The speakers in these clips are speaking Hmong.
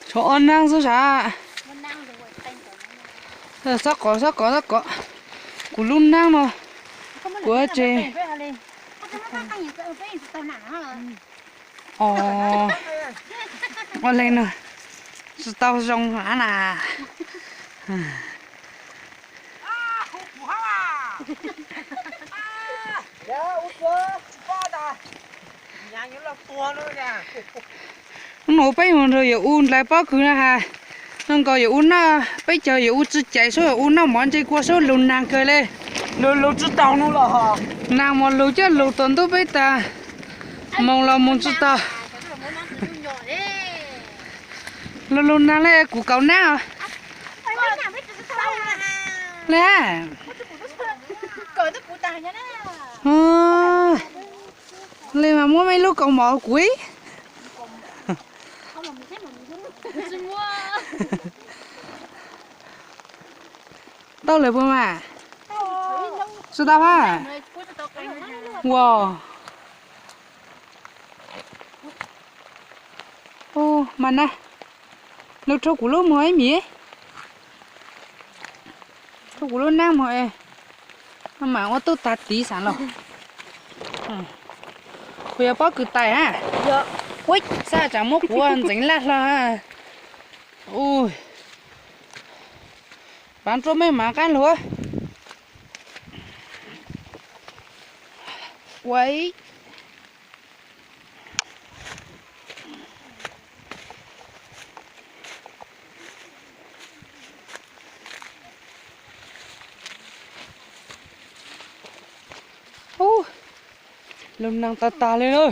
Tshuav ob neeg xwb sav. Xob kov, xob kov, xob kov. Kuv lub neej no, kuv tsev. Os, ua li no tsis tau zoo na. Hnub no peb mus nrog yawm U nrhiav pob kws na has. Noj nkaus yawm U noj, peb caug yawm U tsi cais, sub yawm U noj mov ntse kua sub lug naag kawg le. Lug lug tsi tau nub los, naag mos lug coj lug tau ntub peb tas moos los moos tsi tau. Lug lug naag le kuv kaus nab os. Le, le mas muab meb lub kaus mom kuv ib. Tau lawm puas mas? Tsis tau ha. Ua, mas na, lug rho kuv lub mog ib mis, rho kuv lub nab mog, mam ua tuj tag tiv xav los. Kuv yuav pob kws tais ha. Ua, xav tseem muab kuv ntxeev laj hlo. Ua, pav rua mej mam qab lug. Ua ib. Ub, lug naag tag tag le na.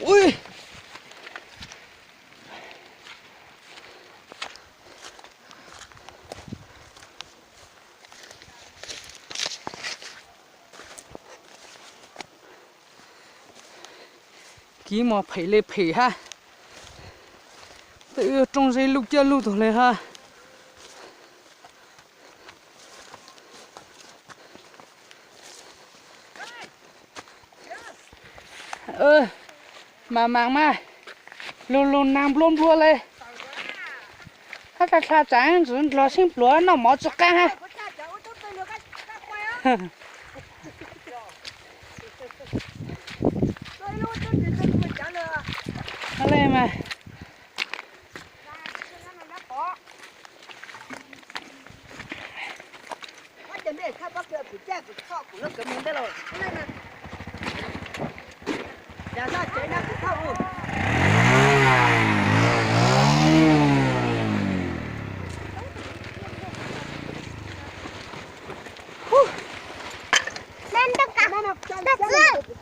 Ub, kiv mos phem le phem hab. Tej rooj ze luj coj luj tug le hab. Mas mas mas, lug lug naag nplua nplua le. Hab dlha dlha tsav ntxwv ndlog sib pluav noj mov tsi qaab hab. Le mas.